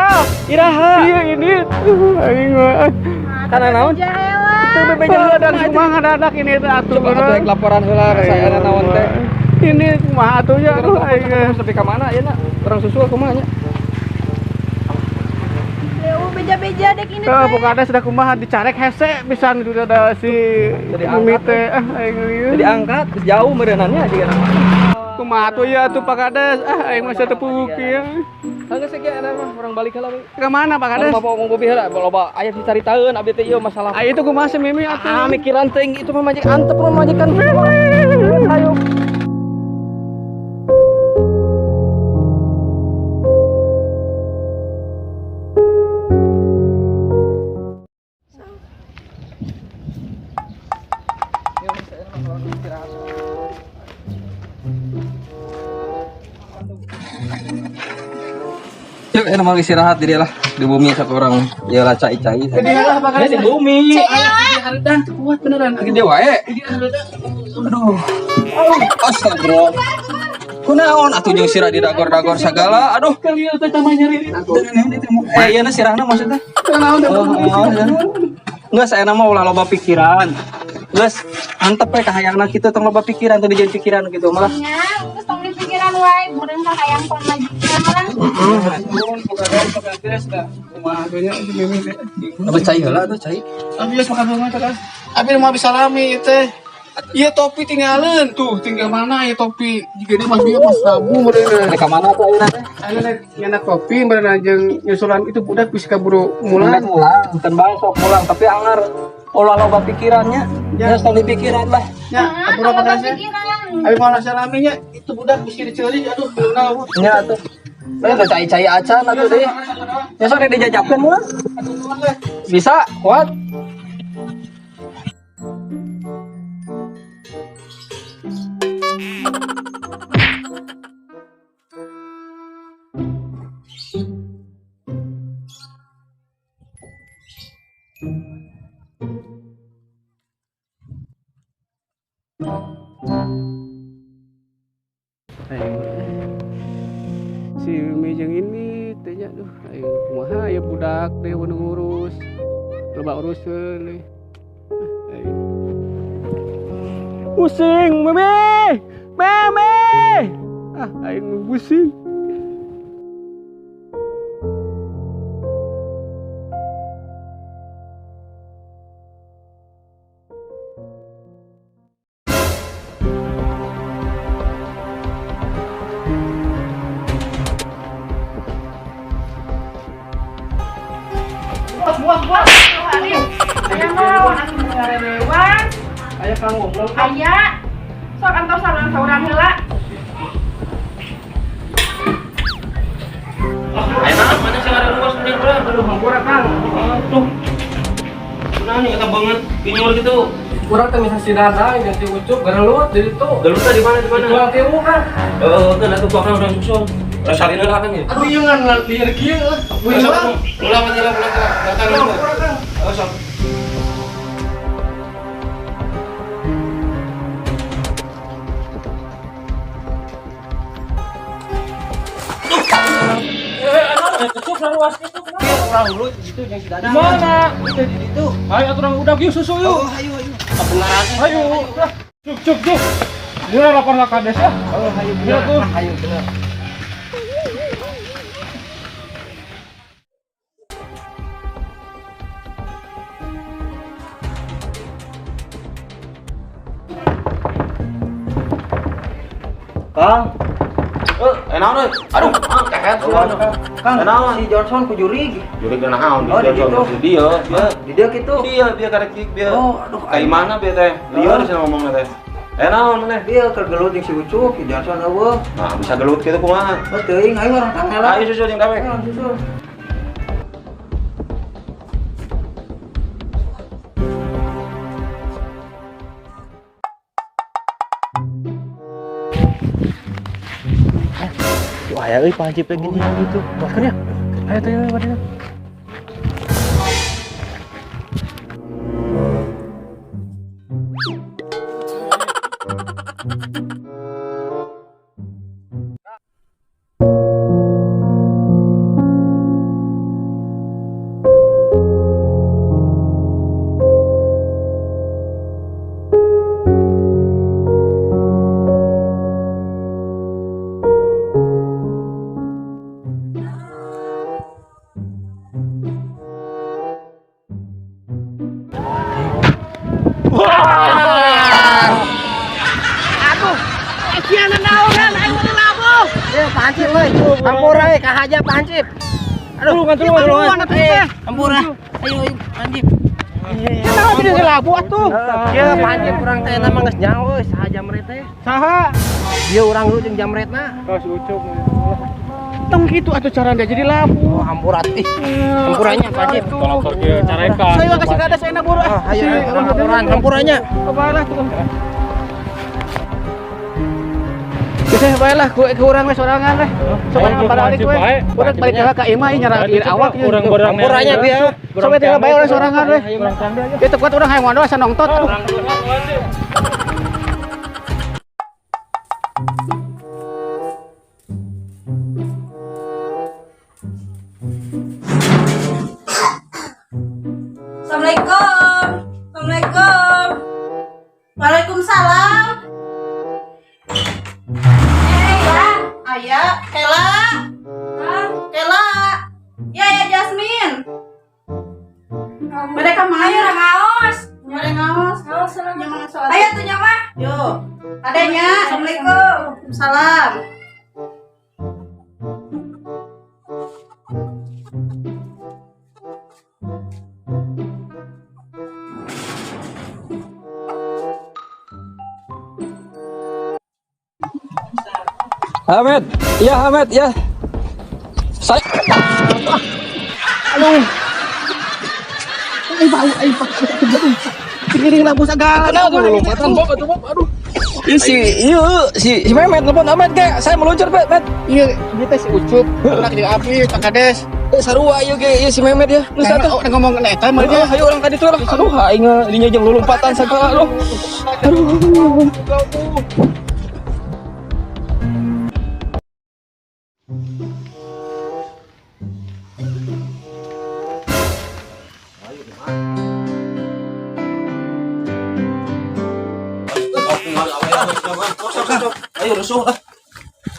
Sarah. Iraha. Iya ini. Aing mah. Kana naon? Jaheula. Teu bebeja Heula dan kumaha ngadadak ini teh atuh. Coba atuh rek laporan heula ka saya naon teh. Ini kumaha atuh ya aduh aing. Terus ka mana ayeuna? Urang susul kumaha nya? Leu beja-beja dek ini Ke teh. pokoknya sudah kumaha dicarek hese pisan itu ada si Jadi Mimi angkat, teh ah aing lieur. Jadi angkat geus jauh meureunannya jiga Kumaha atuh ya atuh Pak Kades ah aing masih teu puguh kieu. Geus kieu eta mah urang balik heula we. Ke mana Pak Kades? Bapak ngomong bobi heula loba aya dicaritaeun abdi teh ieu masalah. Ah itu kumaha si Mimi atuh? Ah mikiran teuing itu mah majik antep mah majikan. Ayo. Yuk, enak mau istirahat di dia lah di bumi satu orang ya lah cai-cai. Di lah Pak Kades. Di bumi. Haridan kuat beneran. Lagi dia wae. Aduh. Astagfirullah. Kunaon atuh jeung sirah di dagor-dagor sagala. Aduh. Kalian teh tambah nyeri. Eh ieu na sirahna maksudnya. Kunaon teh? Oh, Geus saya mah ulah loba pikiran. Geus antep we kahayangna kitu tong loba pikiran teu dijieun pikiran gitu malah. Nya, geus tong dipikiran wae, meureun kahayang pamajikan lah. Pak Kades dah. Kumaha atuh nya si Mimi teh. Apa cai heula atuh cai. Abi geus makan banget kan. Abi mau bisa lami ieu teh. Iya topi tinggalin tuh, tinggal mana ya topi? Jika dia masih pas rabu meureunna. Rek ka mana tuh ayeuna teh? Ayeuna rek nyenak kopi meureunna jeung nyusulan itu budak bisa kaburu Mulang mulang. mulang, kan bae sok mulang tapi anger ulah loba pikirannya. Ya tong dipikiran lah. Ya, Nah, ampura tong Pak Kades. pikiran. Abi mau salami nya itu budak bisa diceli aduh beunang. Nya atuh. Lain teh cai-cai acan atuh deui. Ya sore dijajabkeun mulang. Bisa, kuat. Aing si Mimi jeung ini teh nya aduh aing kumaha ya budak deh nu ngurus. Loba uruseun deui. Aing. Pusing Mimi. Mimi. Ah aing pusing. Bos, bos, bos. Aya naon atuh nu ngarewewan? Aya kang ngobrol. Aya. Sok antos saurang-saurang heula. Ayo nah, mana sih ada luas nih bro? Aduh hampura Kang. Aduh. Mana nih kata banget pinyol gitu. Kurang teh bisa si Dadang jeung si Ucup gerelut di ditu. Gelutnya di mana di mana? Tuang tiwu kan. Eh, tuh tuh bakal udah susul. Rasain lah kan ya. Aduh ieu ngan lieur kieu ah. Pulang pulang pulang pulang datang. Oh, sok. Urang dulu gitu jeung si Dadang. Mana? Itu di ditu. Ayo atuh urang udah yuk susu yuk. Oh, ayo ayo. Ayo. Cuk cuk cuk. Dia lapor ke Kades ya. Oh, ayo Iya, bener. tuh. Ayo bener. Kang, Eh, enak euy. Aduh, ah, kehet sudah. Kang, Enak. si Johnson ku jurig. Jurig dan naon Oh, di ditu. Di dia, dia. Di dia kitu. Dia, dia karek kick dia. Oh, aduh, Kayak mana dia teh? Lieur sih ngomongna teh. Eh naon maneh? Dia keur gelut jeung si Ucup, si Johnson eueuh. Nah, bisa gelut kitu kumaha? Oh, teuing ayo urang tanggal lah. Ayo susul jeung dewek. Ayo susul. Wah, ya euy Pak Haji pengen gitu. Makan ya. Ayo tuh yuk, yuk. Sahaja Pak Hansip. Aduh, Tulungan, tulungan, tulungan atuh teh. Ampura. Ayo, ayo, Hansip. Kenapa jadi labu atuh? Ya, Pak Hansip urang teh mah geus nyaho euy, saha jamret teh. Saha? Dia urang dulu jeung jamretna. Kos Ucup. Tong gitu atuh cara jadi labu. Oh, ampura ih. Ampuranya Pak Hansip. Tolong kieu carekan. Saya kasih kades saya buru ah. Ayo, hampuran, hampurannya. Kebalah tuh. Bisa bae lah ku urang we sorangan we. Sok pada balik we. Urang balik heula ka imah ieu nyarang ieu awak ieu. Urang borang Hampurannya biar. Sok we tinggal bae urang sorangan we. Ieu teu kuat urang hayang waduh asa nongtot. Assalamualaikum. Assalamualaikum. Waalaikumsalam. Eh, ya. Aya, Kela, Hah? Kela. Ya ya Jasmine. Mereka Ayo mana? urang ngaos. Mereka ngaos. Ngaos seneng. Nyaman sholat. Ayo tuh nyawa. Yo. Adanya. Assalamualaikum. Salam. Ahmed, ya Ahmed, ya. Saya Pikirin labu segala. Kenal tuh lompatan Bob atuh Bob. Aduh. Iya si iya si si Mehmet telepon Ahmed kayak saya meluncur Bet, Met. Iya, ieu teh si Ucup, anak jeung Abi, Pak Kades. Eh sarua ieu ge ieu si Mehmet ya. Geus Karena atuh. orang ngomong eta mah Ayo, ayo orang tadi tuh lah. Aduh, aing dinya jeung lulumpatan segala aduh. Aduh. Ayo rusuh ah.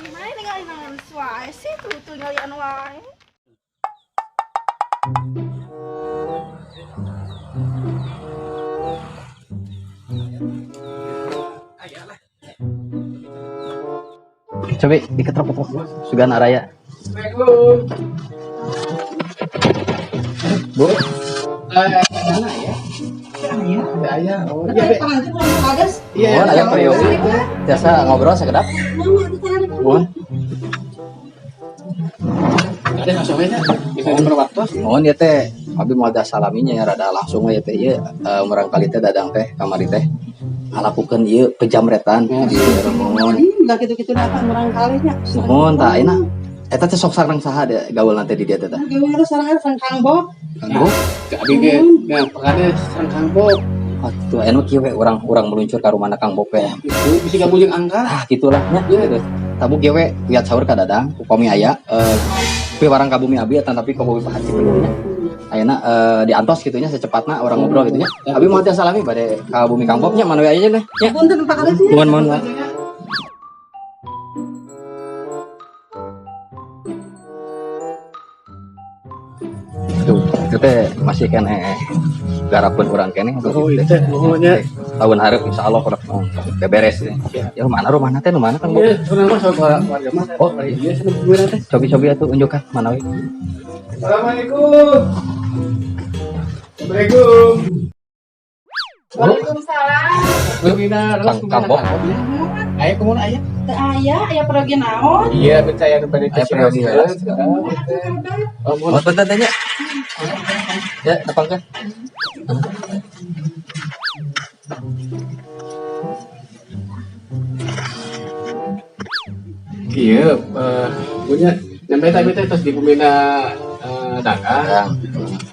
Gimana tinggal naon wae sih tuh tuh nyalian wae. Coba diketrok Sugan Araya. Bu, Mana ya? Ayah, ada ayah. Oh, iya, Be. Pak Hansip urang kades. Iya, Mohon aya peryogi. Jasa ngobrol sekedap. Mohon. Ada langsung aja. Bisa berwaktu. Mohon ya teh, abi mau ada salaminya ya rada langsung we ya teh ieu murang kali teh dadang teh kamari teh ngalakukeun ieu pejamretan di rombongan. Enggak gitu-gitu dah Pak murang kalinya. Nuhun tah ayeuna eta teh sok sareng saha de gaul nanti di dieu teh tah. Gimana tuh sareng sareng Kang Bob. Kang Bob. Abi ge, nah, Pak Kades sareng Kang Bob. Oh, gitu anu kieu we urang urang meluncur ka rumahna Kang Bob we. Itu bisa gabung jeung angka. Ah gitulah nya gitu. Tabu kieu we lihat sahur ka dadang upami aya piwarang ka bumi abi eta tapi ka bumi Pak Haji nya. Ayeuna diantos kitu nya secepatna orang ngobrol gitu nya. Abi mau teh salami bade ka bumi Kang Bob nya mana we aya nya teh. Nya. Punten Pak Kades. Mohon mohon Pak. Tuh, itu teh masih keneh garapeun urang keneh. Oh, itu teh nuhunnya. Tahun hareup insyaallah urang mau beberes ya. Ya mana rumahna teh nu mana Kang Bob? Iya, urang mah soal warga mah. Oh. Iya, sana bumi teh. Cobi-cobi atuh unjukkan mana we. Assalamualaikum. Assalamualaikum. Waalaikumsalam. Bumina, Kang Kang Bob. Aya kumaha aya? Teu aya, aya pergi naon? Iya, percaya kepada Aya peryogi heula. Oh, Mohon punten teh nya. Ya, tepangkeun. Iya, punya nyampe tadi teh terus di bumina dagang,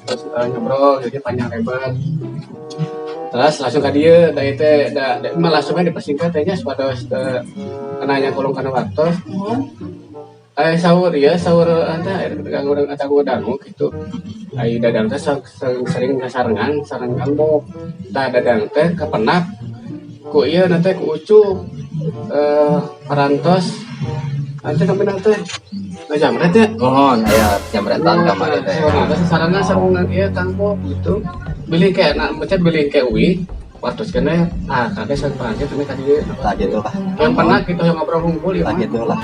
terus ngobrol jadi panjang lebar. Terus langsung ke dia, da teh da, da mah langsung aja dipersingkat teh nya supados teu nanya kolong kana waktu. Sahur ya, sahur anta ganggu atau dangu gitu. Ai dadang teh sering sering sarengan, sareng Kang Bob. Tah dadang teh kepenak ku ieu nanti ku Ucup parantos nanti kami nanti ngajamret ya. Mohon aya jamretan kamari teh. Nah, terus sarana sarungan ieu Kang Bob gitu. Beli kayak nak baca beli kayak uwi. Waktu kene ah kades sareng Pak Hansip kami ka dieu. Tah gitu lah. Yang pernah kita yang ngobrol hungkul ieu Tah mah. gitu lah.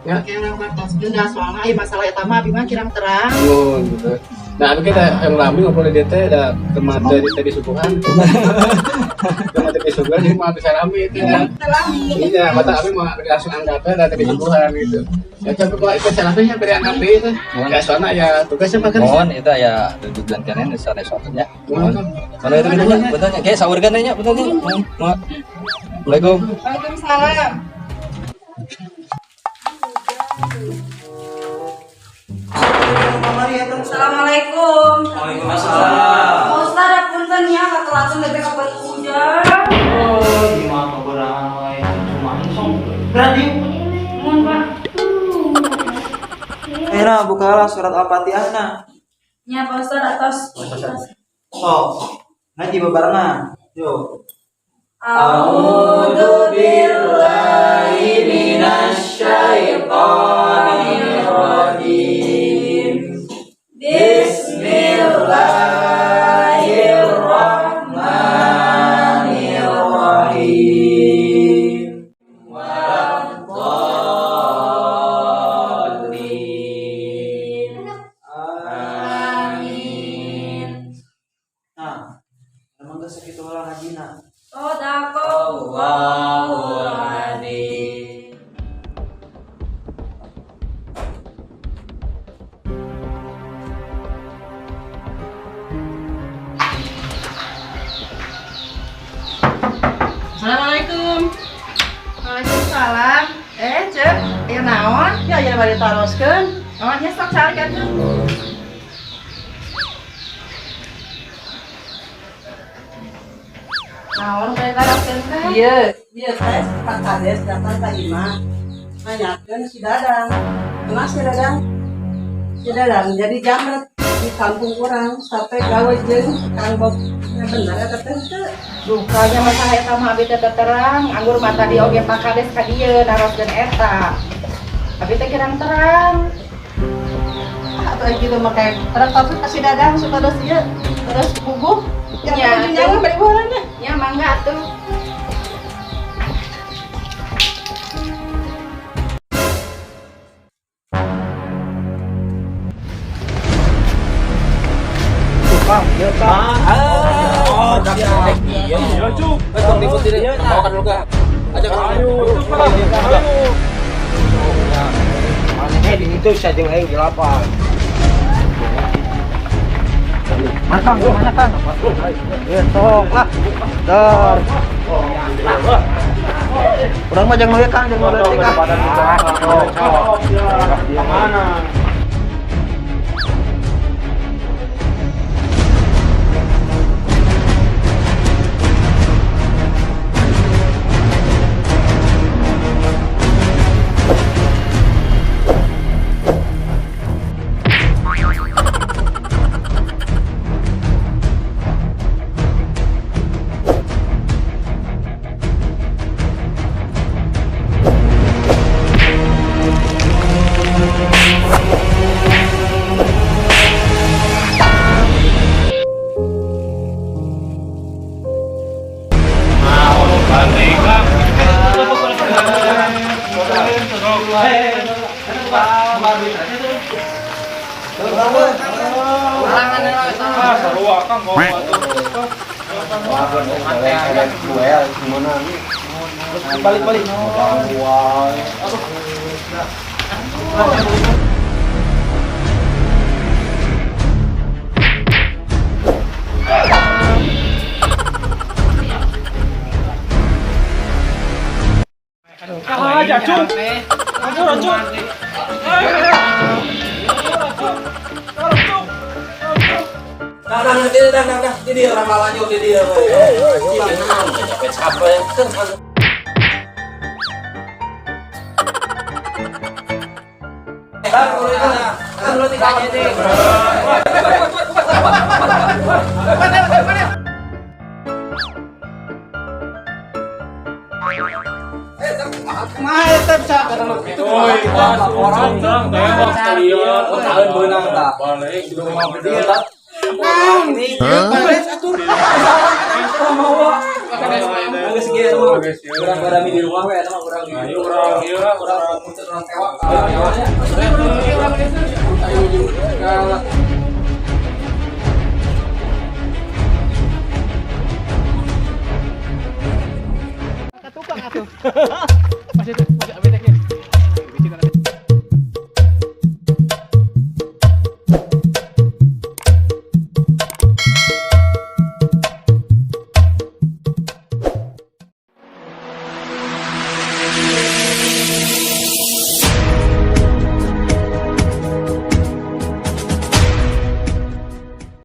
Ya. Kirang ngartoskeun da soalna aya masalah eta mah abi mah kirang terang. Nuhun gitu. Nah, abi kita yang lami ngobrol di teh da kemate di teh disuguhan. Kemate disuguhan jadi mah bisa rame itu ya. Iya, mata abi mah langsung angkat da teh disuguhan gitu. Ya tapi kok itu salahnya beri angkat deui teh. Ya soalnya ya tugasnya mah kan. Mohon itu ya duduk dan kenen sana suatunya. Mohon. Mana itu gitu nya, bentarnya kayak sahur kan nya, bentarnya. Mohon. Assalamualaikum. Waalaikumsalam. Assalamualaikum. Waalaikumsalam. Pak Ustad, punten ya, kata langsung bebek kabar hujan. Oh, gimana berangan wae cuma insong. Berarti Mohon Pak. Ayo bukalah surat Al-Fatihah nah. Ya Pak Ustad atas. Sok, ngaji bebarengan. Yuk. A'udzu billahi minasyaitonir rajim. Bismillahirrahmanirrahim. Waladhdallin. Amin. Nah, emang gak segitu lah ngajina. Shadaqallahul adzim. Assalamualaikum. Waalaikumsalam. Cek, aya naon? Ya aya bade taroskeun. Oh, nya sok calik atuh. Naon bade taroskeun teh? Iya, iya teh Pak Kades datang ka imah. Nanyakeun si Dadang. Kenapa si Dadang? Si Dadang jadi jamret di kampung urang sampai gawe jeung Kang Bob. Ya bener eta teh teu. Dukanya masalah eta mah abi teh teu terang, anggur mata di oge Pak Kades ka dieu naroskeun eta. Abi teh kirang terang. Ah, atuh kitu mah kayak terang tapi ka si Dadang supados ieu terus puguh. Ya, Ya, jangan bari buarannya. Ya mangga atuh. Itu saya jeung aing di lapang. Mana Kang? Mana Kang? Ya sok lah. Dar. Urang mah jangan Kang, jangan leutik ah. Mana? Balik-balik. Kang. Kades atuh. Geus kieu mah. Urang barami di rumah we eta mah urang di Urang ieu lah, urang puncak urang tewa. Segala. Ka tukang atuh. Pas itu.